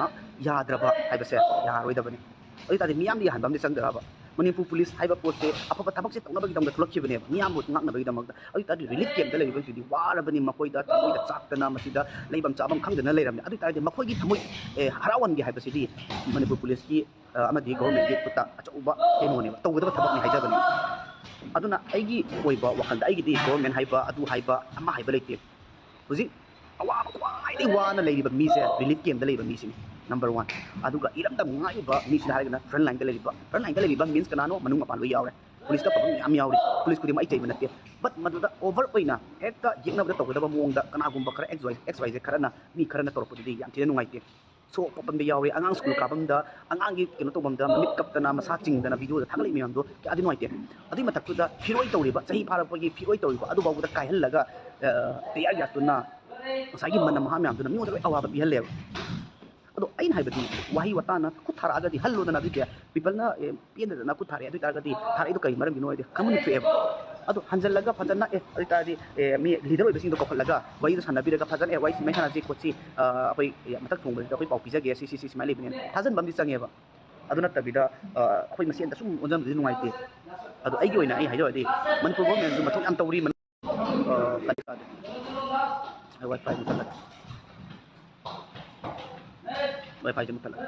ꯌꯥꯗ꯭ꯔꯕ ꯍꯥꯏꯕꯁꯦ ꯌꯥꯔꯔꯣꯏꯗꯕꯅꯤ꯫ ꯑꯗꯨ ꯑꯣꯏꯇꯥꯔꯗꯤ ꯃꯤꯌꯥꯝꯗ ꯌꯥꯍꯟꯕ ꯑꯃꯗꯤ ꯆꯪꯗ꯭ꯔꯕ? ꯃꯅꯤꯄꯨꯔ ꯄꯨꯂꯤꯁ ꯍꯥꯏꯕ ꯄꯣꯠꯁꯦ ꯑꯐꯕ ꯊꯕꯛꯁꯦ ꯇꯧꯅꯕꯒꯤꯗꯃꯛꯇ ꯊꯣꯛꯂꯛꯈꯤꯕꯅꯦꯕ, ꯃꯤꯌꯥꯝꯕꯨ ꯉꯥꯛꯅꯕꯒꯤꯗꯃꯛꯇ꯫ ꯑꯗꯨ ꯑꯣꯏꯇꯥꯔꯗꯤ ꯔꯤꯂꯤꯐ ꯀꯦꯝꯗ ꯂꯩꯔꯤꯕꯁꯤꯡꯗꯤ ꯋꯥꯔꯕꯅꯤ, ꯃꯈꯣꯏꯗ ꯊꯃꯣꯏꯗ ꯆꯥꯛꯇꯅ ꯃꯁꯤꯗ ꯂꯩꯐꯝ ꯆꯥꯐꯝ ꯈꯪꯗꯅ ꯂꯩꯔꯕꯅꯤ꯫ ꯑꯗꯨ ꯑꯣꯏꯇꯥꯔꯗꯤ ꯃꯈꯣꯏꯒꯤ ꯊꯃꯣꯏ, ꯑꯦ, ꯍꯔꯥꯎꯍꯟꯒꯦ ꯍꯥꯏꯕꯁꯤꯗꯤ ꯃꯅꯤꯄꯨꯔ ꯄꯨꯂꯤꯁꯀꯤ, ꯑ, ꯑꯃꯗꯤ ꯒꯣꯚꯔꯟꯃꯦꯟꯠꯀꯤ ꯈꯨꯠꯇ ꯑꯆꯧꯕ ꯀꯩꯅꯣꯅꯦꯕ, ꯇꯧꯒꯗꯕ ꯊꯕꯛꯅꯤ ꯍꯥꯏꯖꯕꯅꯤ꯫ ꯑꯗꯨꯅ ꯑꯩꯒꯤ ꯑꯣꯏꯕ ꯋꯥꯈꯜꯗ ꯑꯩꯒꯤꯗꯤ ꯒꯣꯚꯔꯟꯃꯦꯟꯠ ꯍꯥꯏꯕ, ꯑꯗꯨ ꯍꯥꯏꯕ, ꯑꯃ ꯍꯥꯏꯕ ꯂꯩꯇꯦ꯫ ꯍꯧꯖꯤꯛ ꯑꯋꯥꯕ ꯈ꯭ꯋꯥꯏꯗꯒꯤ ꯋꯥꯅ ꯂꯩꯔꯤꯕ ꯃꯤꯁꯦ ꯔꯤꯂꯤꯐ ꯀꯦꯝꯗ ꯂꯩꯕ ꯃꯤꯁꯤꯅꯤ, ꯅꯝꯕꯔ ꯋꯥꯟ꯫ ꯑꯗꯨꯒ ꯏꯔꯝꯗꯝ ꯉꯥꯛꯏꯕ ꯃꯤꯁꯤꯅ ꯍꯥꯏꯔꯒꯅ ꯐ꯭ꯔꯟ ꯂꯥꯏꯟꯗ ꯂꯩꯔꯤꯕ꯫ ꯐ꯭ꯔꯟ ꯂꯥꯏꯟꯗ ꯂꯩꯔꯤꯕ ꯃꯤꯟꯁ ꯀꯅꯥꯅꯣ? ꯃꯅꯨꯡ ꯃꯄꯥꯟ ꯂꯣꯏ ꯌꯥꯎꯔꯦ꯫ ꯄꯨꯂꯤꯁꯇ ꯐꯕ ꯃꯌꯥꯝ ꯌꯥꯎꯔꯤ꯫ ꯄꯨꯂꯤꯁ ꯈꯨꯗꯤꯡꯃꯛ ꯑꯩ ꯆꯩꯕ ꯅꯠꯇꯦ꯫ ꯕꯠ ꯃꯗꯨꯗ ꯑꯣꯚꯔ ꯑꯣꯏꯅ ꯍꯦꯛꯇ ꯌꯦꯛꯅꯕꯗ ꯇꯧꯒꯗꯕ ꯃꯑꯣꯡꯗ ꯀꯅꯥꯒꯨꯝꯕ ꯈꯔ X Y, X Y J ꯈꯔꯅ, ꯃꯤ ꯈꯔꯅ ꯇꯧꯔꯛꯄꯗꯨꯗꯤ ꯌꯥꯝ ꯊꯤꯅ ꯅꯨꯡꯉꯥꯏꯇꯦ꯫ ꯁꯣꯛꯄ ꯄꯟꯕ ꯌꯥꯎꯔꯦ꯫ ꯑꯉꯥꯡ ꯁ꯭ꯀꯨꯜ ꯀꯥꯐꯝꯗ, ꯑꯉꯥꯡꯒꯤ ꯀꯩꯅꯣ ꯇꯧꯐꯝꯗ ꯃꯃꯤꯠ ꯀꯞꯇꯅ, ꯃꯁꯥ ꯆꯤꯡꯗꯅ ꯚꯤꯗꯤꯑꯣꯗ ꯊꯥꯒꯠꯂꯛꯏ ꯃꯌꯥꯝꯗꯣ ꯀꯌꯥꯗꯤ ꯅꯨꯡꯉꯥꯏꯇꯦ꯫ ꯑꯗꯨꯏ ꯃꯊꯛꯇꯨꯗ ꯐꯤꯔꯣꯏ ꯇꯧꯔꯤꯕ, ꯆꯍꯤ ꯐꯥꯔꯛꯄꯒꯤ ꯐꯤꯔꯣꯏ ꯇꯧꯔꯤꯕ ꯑꯗꯨꯐꯥꯎꯕꯗ ꯀꯥꯏꯍꯜꯂꯒ, ꯑ, ꯇꯤꯌꯥꯔ ꯒ꯭ꯌꯥꯁꯇꯨꯅ, ꯉꯁꯥꯏꯒꯤ ꯃꯅꯝ ꯃꯍꯥ ꯃꯌꯥꯝꯗꯨꯅ ꯃꯤꯉꯣꯟꯗ ꯂꯣꯏ ꯑꯋꯥꯕ ꯄꯤꯍꯜꯂꯦꯕ꯫ ꯑꯗꯣ ꯑꯩꯅ ꯍꯥꯏꯕꯗꯤ ꯋꯥꯍꯩ ꯋꯥꯇꯥꯅ ꯈꯨꯠ ꯊꯥꯔꯛꯑꯒꯗꯤ ꯍꯜꯂꯣꯗꯅ꯫ ꯑꯗꯨꯗꯤ ꯄꯤꯄꯜꯅ, ꯑꯦ, ꯄꯦꯟꯗꯗꯅ ꯈꯨꯠ ꯊꯥꯔꯛꯑꯦ꯫ ꯑꯗꯨ ꯑꯣꯏꯇꯥꯔꯒꯗꯤ ꯊꯥꯔꯛꯏꯗꯣ ꯀꯔꯤ ꯃꯔꯝꯒꯤꯅꯣ ꯍꯥꯏꯗꯤ ꯈꯪꯐꯝ ꯊꯣꯛꯑꯦꯕ꯫ ꯑꯗꯣ ꯍꯟꯖꯜꯂꯒ ꯐꯖꯅ, ꯑꯦ, ꯑꯗꯨ ꯑꯣꯏꯇꯥꯔꯗꯤ, ꯑꯦ, ꯃꯤ ꯂꯤꯗꯔ ꯑꯣꯏꯕꯁꯤꯡꯗꯣ ꯀꯧꯈꯠꯂꯒ ꯋꯥꯔꯤꯗꯣ ꯁꯥꯟꯅꯕꯤꯔꯒ ꯐꯖꯅ, "ꯑꯦ, ꯋꯥꯔꯤ ꯁꯨꯃꯥꯏꯅ ꯁꯥꯟꯅꯁꯤ ꯈꯣꯠꯁꯤ, ꯑ, ꯑꯩꯈꯣꯏ, ꯑꯦ, ꯃꯊꯛ ꯊꯣꯡꯕꯁꯤꯗ ꯑꯩꯈꯣꯏ ꯄꯥꯎ ꯄꯤꯖꯒꯦ, ꯁꯤ, ꯁꯤ, ꯁꯤ ꯁꯨꯃꯥꯏꯅ ꯂꯩꯕꯅꯦ", ꯊꯥꯖꯟꯕ ꯑꯃꯗꯤ ꯆꯪꯉꯦꯕ꯫ ꯑꯗꯨ ꯅꯠꯇꯕꯤꯗ, ꯑ, ꯑꯩꯈꯣꯏ ꯃꯁꯦꯟꯗ ꯁꯨꯝ ꯑꯣꯟꯁꯤꯟꯕꯗꯤ ꯅꯨꯡꯉꯥꯏꯇꯦ꯫ ꯑꯗꯣ ꯑꯩꯒꯤ ꯑꯣꯏꯅ ꯑꯩ ꯍꯥꯏꯖꯧ ꯍꯥꯏꯔꯗꯤ ꯃꯅꯤꯄꯨꯔ ꯒꯣꯔꯃꯦꯟꯁꯨ ꯃꯊꯧ ꯌꯥꯝ ꯇꯧꯔꯤ꯫ ꯑ, ꯀꯔꯤ ꯇꯥꯗꯦ? ꯑꯩ ꯋꯥꯏ ꯐꯥꯏ ꯃꯨꯊꯠꯂꯒꯦ꯫ ꯋꯥꯏ ꯐꯥꯏꯁꯦ ꯃꯨꯊꯠꯂꯒꯦ꯫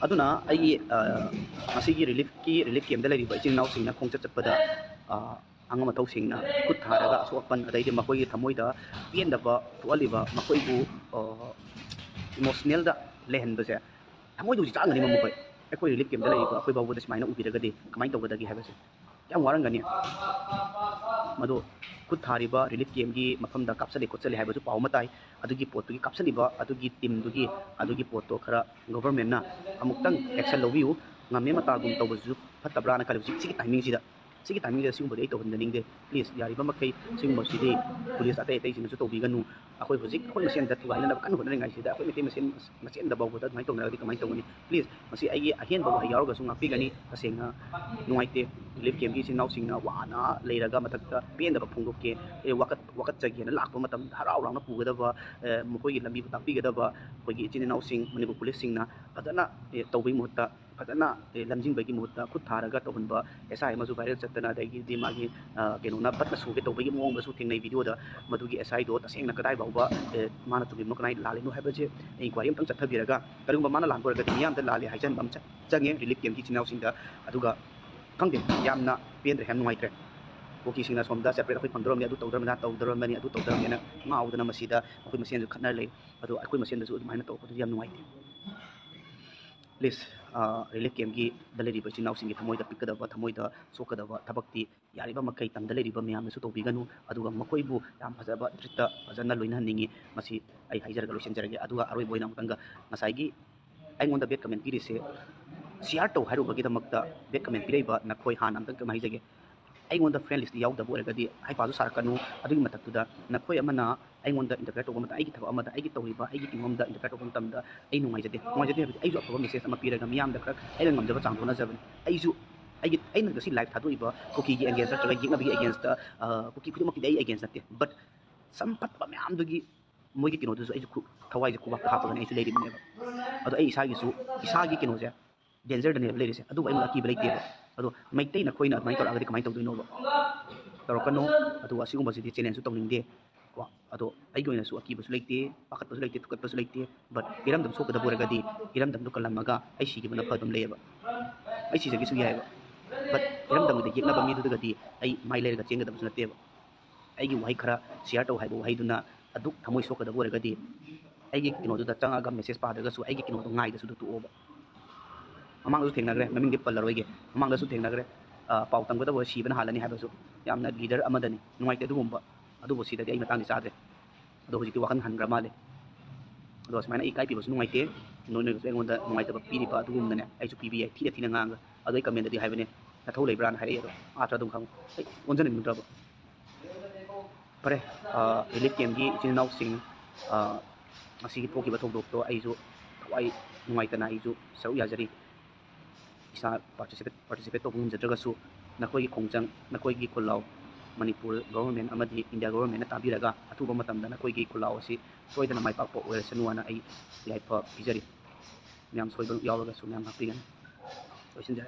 ꯑꯗꯨꯅ ꯑꯩꯒꯤ, ꯑ, ꯉꯁꯤꯒꯤ ꯔꯤꯂꯤꯐꯀꯤ, ꯔꯤꯂꯤꯐ ꯀꯦꯝꯗ ꯂꯩꯔꯤꯕ ꯏꯆꯤꯟ ꯏꯅꯥꯎꯁꯤꯡꯅ ꯈꯣꯡꯆꯠ ꯆꯠꯄꯗ, ꯑ, ꯑꯉꯝ ꯑꯊꯧꯁꯤꯡꯅ ꯈꯨꯠ ꯊꯥꯔꯒ ꯑꯁꯣꯛ ꯑꯄꯟ, ꯑꯗꯩꯗꯤ ꯃꯈꯣꯏꯒꯤ ꯊꯃꯣꯏꯗ ꯄꯦꯟꯗꯕ ꯊꯣꯛꯍꯜꯂꯤꯕ, ꯃꯈꯣꯏꯕꯨ, ꯑ, ꯏꯃꯣꯁꯅꯦꯜꯗ ꯂꯩꯍꯟꯕꯁꯦ, ꯊꯃꯣꯏꯗ ꯍꯧꯖꯤꯛ ꯆꯥꯛꯑꯝꯒꯅꯤ ꯃꯈꯣꯏ꯫ ꯑꯩꯈꯣꯏ ꯔꯤꯂꯤꯐ ꯀꯦꯝꯗ ꯂꯩꯔꯤꯕ ꯑꯩꯈꯣꯏ ꯐꯥꯎꯕꯗ ꯁꯨꯃꯥꯏꯅ ꯎꯕꯤꯔꯒꯗꯤ ꯀꯃꯥꯏꯅ ꯇꯧꯒꯗꯒꯦ ꯍꯥꯏꯕꯁꯦ ꯌꯥꯝ ꯋꯥꯔꯝꯒꯅꯤ꯫ ꯃꯗꯨ ꯈꯨꯠ ꯊꯥꯔꯤꯕ ꯔꯤꯂꯤꯐ ꯀꯦꯝꯒꯤ ꯃꯐꯝꯗ ꯀꯥꯞꯁꯜꯂꯤ ꯈꯣꯠꯆꯜꯂꯤ ꯍꯥꯏꯕꯁꯨ ꯄꯥꯎ ꯑꯃ ꯇꯥꯏ꯫ ꯑꯗꯨꯒꯤ ꯄꯣꯠꯇꯨꯒꯤ ꯀꯥꯞꯁꯜꯂꯤꯕ ꯑꯗꯨꯒꯤ ꯇꯤꯝꯗꯨꯒꯤ ꯑꯗꯨꯒꯤ ꯄꯣꯠꯇꯣ ꯈꯔ ꯒꯣꯚꯔꯟꯃꯦꯟꯠꯅ ꯑꯃꯨꯛꯇꯪ ꯑꯦꯛꯁꯟ ꯂꯧꯕꯤꯌꯨ꯫ ꯉꯝꯃꯦ ꯃꯇꯥꯒꯨꯝ ꯇꯧꯕꯁꯤꯁꯨ ꯐꯠꯇꯕ꯭ꯔꯥꯅ ꯈꯜꯂꯤ ꯍꯧꯖꯤꯛ ꯁꯤꯒꯤ ꯇꯥꯏꯃꯤꯡꯁꯤꯗ꯫ ꯁꯤꯒꯤ ꯇꯥꯏꯃꯤꯡꯁꯤꯗ ꯁꯤꯒꯨꯝꯕꯗꯤ ꯑꯩ ꯇꯧꯍꯟꯖꯅꯤꯡꯗꯦ꯫ ꯄ꯭ꯂꯤꯖ, ꯌꯥꯔꯤꯕ ꯃꯈꯩ ꯁꯤꯒꯨꯝꯕꯁꯤꯗꯤ ꯄꯨꯂꯤꯁ ꯑꯇꯩ ꯑꯇꯩꯁꯤꯡꯅꯁꯨ ꯇꯧꯕꯤꯒꯅꯨ꯫ ꯑꯩꯈꯣꯏ ꯍꯧꯖꯤꯛ ꯑꯩꯈꯣꯏ ꯃꯁꯦꯟꯗ ꯊꯨꯒꯥꯏꯅꯅꯕ ꯀꯟꯅ ꯍꯣꯠꯅꯔꯤꯉꯩꯁꯤꯗ ꯑꯩꯈꯣꯏ ꯃꯩꯇꯩ ꯃꯁꯦꯟ ꯃꯁꯦꯟꯗ ꯐꯥꯎꯕꯗ ꯑꯗꯨꯃꯥꯏꯅ ꯇꯧꯅꯔꯒꯗꯤ ꯀꯃꯥꯏꯅ ꯇꯧꯒꯅꯤ? ꯄ꯭ꯂꯤꯖ, ꯃꯁꯤ ꯑꯩꯒꯤ ꯑꯍꯦꯟꯕ ꯋꯥꯍꯩ ꯌꯥꯎꯔꯒꯁꯨ ꯉꯥꯛꯄꯤꯒꯅꯤ꯫ ꯇꯁꯦꯡꯅ ꯅꯨꯡꯉꯥꯏꯇꯦ꯫ ꯔꯤꯂꯤꯐ ꯀꯦꯝꯒꯤ ꯏꯆꯤꯟ ꯏꯅꯥꯎꯁꯤꯡꯅ ꯋꯥꯅ ꯂꯩꯔꯒ ꯃꯊꯛꯇ ꯄꯦꯟꯗꯕ ꯐꯣꯡꯗꯣꯛꯀꯦ, ꯑꯦ, ꯋꯥꯀꯠ ꯋꯥꯀꯠꯆꯒꯦꯅ ꯂꯥꯛꯄ ꯃꯇꯝꯗ ꯍꯔꯥꯎ ꯍꯔꯥꯎꯅ ꯄꯨꯒꯗꯕ, ꯑꯦ, ꯃꯈꯣꯏꯒꯤ ꯂꯝꯕꯤꯕꯨ ꯇꯥꯛꯄꯤꯒꯗꯕ ꯑꯩꯈꯣꯏꯒꯤ ꯏꯆꯤꯟ ꯏꯅꯥꯎꯁꯤꯡ ꯃꯅꯤꯄꯨꯔ ꯄꯨꯂꯤꯁꯁꯤꯡꯅ ꯐꯖꯅ, ꯑꯦ, ꯇꯧꯕꯒꯤ ꯃꯍꯨꯠꯇ ꯐꯖꯅ, ꯑꯦ, ꯂꯝꯖꯤꯡꯕꯒꯤ ꯃꯍꯨꯠꯇ ꯈꯨꯠ ꯊꯥꯔꯒ ꯇꯧꯍꯟꯕ ꯑꯦꯁ ꯑꯥꯏ ꯑꯃꯁꯨ ꯚꯥꯏꯔꯦꯜ ꯆꯠꯇꯅ, ꯑꯗꯒꯤꯗꯤ ꯃꯥꯒꯤ, ꯑ, ꯀꯩꯅꯣꯅ ꯕꯠꯅ ꯁꯨꯒꯦ ꯇꯧꯕꯒꯤ ꯃꯑꯣꯡꯗꯁꯨ ꯊꯦꯡꯅꯩ ꯚꯤꯗꯤꯑꯣꯗ꯫ ꯃꯗꯨꯒꯤ ꯑꯦꯁ ꯑꯥꯏꯗꯣ ꯇꯁꯦꯡꯅ ꯀꯗꯥꯏ ꯐꯥꯎꯕ, ꯑꯦ, ꯃꯥꯅ ꯆꯨꯝꯃꯤꯕꯅꯣ ꯀꯅꯥꯏ ꯂꯥꯜꯂꯤꯅꯣ ꯍꯥꯏꯕꯁꯦ ꯏꯟꯀ꯭ꯋꯥꯏꯔꯤ ꯑꯝꯇꯪ ꯆꯠꯊꯕꯤꯔꯒ, ꯀꯔꯤꯒꯨꯝꯕ ꯃꯥꯅ ꯂꯥꯟꯕ ꯑꯣꯏꯔꯒꯗꯤ ꯃꯤꯌꯥꯝꯗ ꯂꯥꯜꯂꯦ ꯍꯥꯏꯖꯟꯕ ꯑꯃ ꯆ-, ꯆꯪꯉꯦ ꯔꯤꯂꯤꯐ ꯀꯦꯝꯒꯤ ꯏꯆꯤꯟ ꯏꯅꯥꯎꯁꯤꯡꯗ꯫ ꯑꯗꯨꯒ ꯈꯪꯗꯦ, ꯌꯥꯝꯅ ꯄꯦꯟꯗ꯭ꯔꯦ, ꯌꯥꯝ ꯅꯨꯡꯉꯥꯏꯇ꯭ꯔꯦ꯫ ꯀꯨꯀꯤꯁꯤꯡꯅ ꯁꯣꯝꯗ ꯁꯦꯄꯔꯦꯠ ꯑꯩꯈꯣꯏ ꯐꯪꯗꯧꯔꯕꯅꯤ, ꯑꯗꯨ ꯇꯧꯗꯧꯔꯕꯅꯤ, ꯑꯗꯥ ꯇꯧꯗꯧꯔꯕꯅꯤ, ꯑꯗꯨ ꯇꯧꯗꯧꯔꯕꯅꯤꯅ ꯉꯥꯎꯗꯅ ꯃꯁꯤꯗ ꯃꯈꯣꯏ ꯃꯁꯦꯟꯁꯨ ꯈꯠꯅꯔ ꯂꯩ꯫ ꯑꯗꯣ ꯑꯩꯈꯣꯏ ꯃꯁꯦꯟꯗꯁꯨ ꯑꯗꯨꯃꯥꯏꯅ ꯇꯧꯔꯛꯄꯗꯨꯗꯤ ꯌꯥꯝ ꯅꯨꯡꯉꯥꯏꯇꯦ꯫ ꯄ꯭ꯂꯤꯖ, ꯔꯤꯂꯤꯐ ꯀꯦꯝꯒꯤꯗ ꯂꯩꯔꯤꯕ ꯏꯆꯤꯟ ꯏꯅꯥꯎꯁꯤꯡꯒꯤ ꯊꯃꯣꯏꯗ ꯄꯤꯛꯀꯗꯕ, ꯊꯃꯣꯏꯗ ꯁꯣꯛꯀꯗꯕ ꯊꯕꯛꯇꯤ ꯌꯥꯔꯤꯕ ꯃꯈꯩ ꯇꯝꯗ ꯂꯩꯔꯤꯕ ꯃꯌꯥꯝꯅꯁꯨ ꯇꯧꯕꯤꯒꯅꯨ꯫ ꯑꯗꯨꯒ ꯃꯈꯣꯏꯕꯨ ꯌꯥꯝ ꯐꯖꯕ ꯇ꯭ꯔꯤꯠꯇ ꯐꯖꯅ ꯂꯣꯏꯅꯍꯟꯅꯤꯡꯉꯤ꯫ ꯃꯁꯤ ꯑꯩ ꯍꯥꯏꯖꯔꯒ ꯂꯣꯏꯁꯤꯟꯖꯔꯒꯦ꯫ ꯑꯗꯨꯒ ꯑꯔꯣꯏꯕ ꯑꯣꯏꯅ ꯑꯃꯨꯛꯇꯪꯒ ꯉꯁꯥꯏꯒꯤ ꯑꯩꯉꯣꯟꯗ ꯕꯦꯗ ꯀꯃꯦꯟ ꯄꯤꯔꯤꯁꯦ, ꯁꯤꯌꯥꯔ ꯇꯧ ꯍꯥꯏꯔꯨꯕꯒꯤꯗꯃꯛꯇ ꯕꯦꯗ ꯀꯃꯦꯟ ꯄꯤꯔꯛꯏꯕ ꯅꯈꯣꯏ ꯍꯥꯟꯅ ꯑꯝꯇꯪ ꯀꯩꯅꯣꯝ ꯍꯥꯏꯖꯒꯦ꯫ ꯑꯩꯉꯣꯟꯗ ꯐ꯭ꯔꯦꯟ ꯂꯤꯁꯇ ꯌꯥꯎꯗꯕ ꯑꯣꯏꯔꯒꯗꯤ ꯍꯩꯄꯥꯁꯨ ꯁꯥꯔꯛꯀꯅꯨ꯫ ꯑꯗꯨꯒꯤ ꯃꯊꯛꯇꯨꯗ ꯅꯈꯣꯏ ꯑꯃꯅ ꯑꯩꯉꯣꯟꯗ ꯏꯟꯇꯔꯐꯤꯌꯔ ꯇꯧꯕ ꯃꯇꯝꯗ, ꯑꯩꯒꯤ ꯊꯕꯛ ꯑꯃꯗ, ꯑꯩꯒꯤ ꯇꯧꯔꯤꯕ, ꯑꯩꯒꯤ ꯀꯩꯅꯣꯝꯗ ꯏꯟꯇꯔꯐꯤꯌꯔ ꯇꯧꯕ ꯃꯇꯝꯗ ꯑꯩ ꯅꯨꯡꯉꯥꯏꯖꯗꯦ꯫ ꯅꯨꯡꯉꯥꯏꯖꯗꯦ ꯍꯥꯏꯕꯗꯤ ꯑꯩꯁꯨ ꯑꯐꯕ ꯃꯦꯁꯦꯖ ꯑꯃ ꯄꯤꯔꯒ ꯃꯤꯌꯥꯝꯗ ꯈꯔ ꯑꯩꯅ ꯉꯝꯖꯕ ꯆꯥꯡꯗ ꯍꯣꯠꯅꯖꯕꯅꯤ꯫ ꯑꯩꯁꯨ ꯑꯩꯒꯤ, ꯑꯩꯅ ꯉꯁꯤ ꯂꯥꯏꯚ ꯊꯥꯗꯣꯛꯏꯕ ꯀꯨꯀꯤꯒꯤ ꯑꯦꯒꯦꯟꯁ ꯅꯠꯇ꯭ꯔꯒ ꯌꯦꯛꯅꯕꯒꯤ ꯑꯦꯒꯦꯟꯁꯇ, ꯑ, ꯀꯨꯀꯤ ꯈꯨꯗꯤꯡꯃꯛꯀꯤꯗꯤ ꯑꯩ ꯑꯦꯒꯦꯟꯁ ꯅꯠꯇꯦ, ꯕꯠ ꯁꯝ ꯐꯠꯇꯕ ꯃꯌꯥꯝꯗꯨꯒꯤ ꯃꯣꯏꯒꯤ ꯀꯩꯅꯣꯗꯨꯁꯨ ꯑꯩꯁꯨ ꯈꯨ-, ꯊꯋꯥꯏꯁꯦ ꯈꯨꯕꯥꯛꯇ ꯍꯥꯞꯄꯒꯅꯦ ꯑꯩꯁꯨ ꯂꯩꯔꯤꯕꯅꯦꯕ꯫ ꯑꯗꯣ ꯑꯩ ꯏꯁꯥꯒꯤꯁꯨ, ꯏꯁꯥꯒꯤ ꯀꯩꯅꯣꯁꯦ ꯗꯦꯟꯖꯔꯗꯅꯦꯕ ꯂꯩꯔꯤꯁꯦ, ꯑꯗꯨꯕꯨ ꯑꯩꯉꯣꯟꯗ ꯑꯀꯤꯕ ꯂꯩꯇꯦꯕ꯫ ꯑꯗꯣ ꯃꯩꯇꯩ ꯅꯈꯣꯏꯅ ꯑꯗꯨꯃꯥꯏꯅ ꯇꯧꯔꯛꯑꯒꯗꯤ ꯀꯃꯥꯏꯅ ꯇꯧꯗꯣꯏꯅꯣꯕ? ꯇꯧꯔꯛꯀꯅꯨ꯫ ꯑꯗꯨꯒ ꯑꯁꯤꯒꯨꯝꯕꯁꯤꯗꯤ ꯆꯦꯂꯦꯟꯖꯁꯨ ꯇꯧꯅꯤꯡꯗꯦ꯫ ꯀꯣ, ꯑꯗꯣ ꯑꯩꯒꯤ ꯑꯣꯏꯅꯁꯨ ꯑꯀꯤꯕꯁꯨ ꯂꯩꯇꯦ, ꯄꯥꯈꯠꯄꯁꯨ ꯂꯩꯇꯦ, ꯊꯨꯀꯠꯄꯁꯨ ꯂꯩꯇꯦ꯫ ꯕꯠ ꯏꯔꯝꯗꯝ ꯁꯣꯛꯀꯗꯕ ꯑꯣꯏꯔꯒꯗꯤ ꯏꯔꯝꯗꯝꯗꯣ ꯀꯜꯂꯝꯃꯒ ꯑꯩ ꯁꯤꯈꯤꯕꯅ ꯐꯗꯨꯝ ꯂꯩꯌꯦꯕ꯫ ꯑꯩ ꯁꯤꯖꯒꯦꯁꯨ ꯌꯥꯏꯑꯕ꯫ ꯕꯠ ꯏꯔꯝꯗꯝꯒꯤꯗ ꯌꯦꯛꯅꯕ ꯃꯤꯗꯨꯗꯒꯗꯤ ꯑꯩ ꯃꯥꯏ ꯂꯩꯔꯒ ꯆꯦꯟꯒꯗꯕꯁꯨ ꯅꯠꯇꯦꯕ꯫ ꯑꯩꯒꯤ ꯋꯥꯍꯩ ꯈꯔ ꯁꯤꯌꯥꯔ ꯇꯧ ꯍꯥꯏꯕ ꯋꯥꯍꯩꯗꯨꯅ ꯑꯗꯨꯛ ꯊꯃꯣꯏ ꯁꯣꯛꯀꯗꯕ ꯑꯣꯏꯔꯒꯗꯤ ꯑꯩꯒꯤ ꯀꯩꯅꯣꯗꯨꯗ ꯆꯪꯉꯒ ꯃꯦꯁꯦꯖ ꯄꯥꯗ꯭ꯔꯒꯁꯨ ꯑꯩꯒꯤ ꯀꯩꯅꯣꯗꯣ ꯉꯥꯏꯗꯁꯨ ꯑꯗꯨ ꯇꯣꯛꯑꯣꯕ꯫ ꯃꯃꯥꯡꯗꯁꯨ ꯊꯦꯡꯅꯈ꯭ꯔꯦ, ꯃꯃꯤꯡꯗꯤ ꯄꯜꯂꯔꯣꯏꯒꯦ, ꯃꯃꯥꯡꯗꯁꯨ ꯊꯦꯡꯅꯈ꯭ꯔꯦ꯫ ꯑ, ꯄꯥꯎ ꯇꯝꯒꯗꯕ ꯁꯤꯕꯅ ꯍꯥꯜꯂꯅꯤ ꯍꯥꯏꯕꯁꯨ ꯌꯥꯝꯅ ꯂꯤꯗꯔ ꯑꯃꯗꯅꯤ ꯅꯨꯡꯉꯥꯏꯇꯦ꯫ ꯑꯗꯨꯒꯨꯝꯕ ꯑꯗꯨꯕꯨ ꯁꯤꯗꯗꯤ ꯑꯩ ꯃꯇꯥꯡꯗꯤ ꯆꯥꯗ꯭ꯔꯦ꯫ ꯑꯗꯣ ꯍꯧꯖꯤꯛꯇꯤ ꯋꯥꯈꯜ ꯍꯟꯈ꯭ꯔ ꯃꯥꯜꯂꯦ꯫ ꯑꯗꯣ ꯁꯨꯃꯥꯏꯅ ꯑꯩ ꯏꯀꯥꯏ ꯄꯤꯕꯁꯨ ꯅꯨꯡꯉꯥꯏꯇꯦ꯫ ꯅꯣꯏ ꯅꯣꯏꯅꯁꯨ ꯑꯩꯉꯣꯟꯗ ꯅꯨꯡꯉꯥꯏꯇꯕ ꯄꯤꯔꯤꯕ ꯑꯗꯨꯒꯨꯝꯅꯅꯦ ꯑꯩꯁꯨ ꯄꯤꯕ ꯌꯥꯏ, ꯊꯤꯅ ꯊꯤꯅ ꯉꯥꯡꯉꯒ꯫ ꯑꯗꯣ ꯑꯩ ꯀꯃꯦꯟꯗꯗꯤ ꯍꯥꯏꯕꯅꯦ, "ꯅꯊꯧ ꯂꯩꯕ꯭ꯔꯥꯅ?" ꯍꯥꯏꯔꯛꯑꯦ꯫ ꯑꯗꯣ ꯑꯥꯔꯊ ꯑꯗꯨꯝ ꯈꯪꯉꯨ꯫ ꯑꯩ ꯑꯣꯟꯖꯅꯤꯡꯗ꯭ꯔꯕ꯫ ꯐꯔꯦ, ꯔꯤꯂꯤꯐ ꯀꯦꯝꯞꯀꯤ ꯏꯆꯤꯟ ꯏꯅꯥꯎꯁꯤꯡ, ꯑ, ꯉꯁꯤꯒꯤ ꯊꯣꯛꯈꯤꯕ ꯊꯧꯗꯣꯛꯇꯣ ꯑꯩꯁꯨ ꯊꯋꯥꯏ ꯅꯨꯡꯉꯥꯏꯇꯅ ꯑꯩꯁꯨ ꯁꯔꯨꯛ ꯌꯥꯖꯔꯤ꯫ ꯏꯁꯥ ꯄꯥꯔꯇꯤꯁꯤꯄꯦꯠ ꯄꯥꯔꯇꯤꯁꯤꯄꯦꯠ ꯇꯧꯕ ꯉꯝꯖꯗ꯭ꯔꯒꯁꯨ, ꯅꯈꯣꯏꯒꯤ ꯈꯣꯡꯖꯪ, ꯅꯈꯣꯏꯒꯤ ꯈꯨꯜꯂꯥꯎ ꯃꯅꯤꯄꯨꯔ ꯒꯣꯕꯔꯃꯦꯟ ꯑꯃꯗꯤ ꯏꯟꯗꯤꯌꯥ ꯒꯣꯕꯔꯃꯦꯟꯅ ꯇꯥꯕꯤꯔꯒ ꯑꯊꯨꯕ ꯃꯇꯝꯗ ꯅꯈꯣꯏꯒꯤ ꯈꯨꯜꯂꯥꯎ ꯑꯁꯤ ꯁꯣꯏꯗꯅ ꯃꯥꯏ ꯄꯥꯛꯄ ꯑꯣꯏꯔꯁꯅꯨ ꯍꯥꯏꯅ ꯑꯩ ꯌꯥꯏꯐ ꯄꯤꯖꯔꯤ꯫ ꯃꯌꯥꯝ ꯁꯣꯏꯕ ꯌꯥꯎꯔꯒꯁꯨ ꯃꯌꯥꯝ ꯉꯥꯛꯄꯤꯒꯅꯤ꯫ ꯂꯣꯏꯁꯤꯟꯖꯔꯒꯦ꯫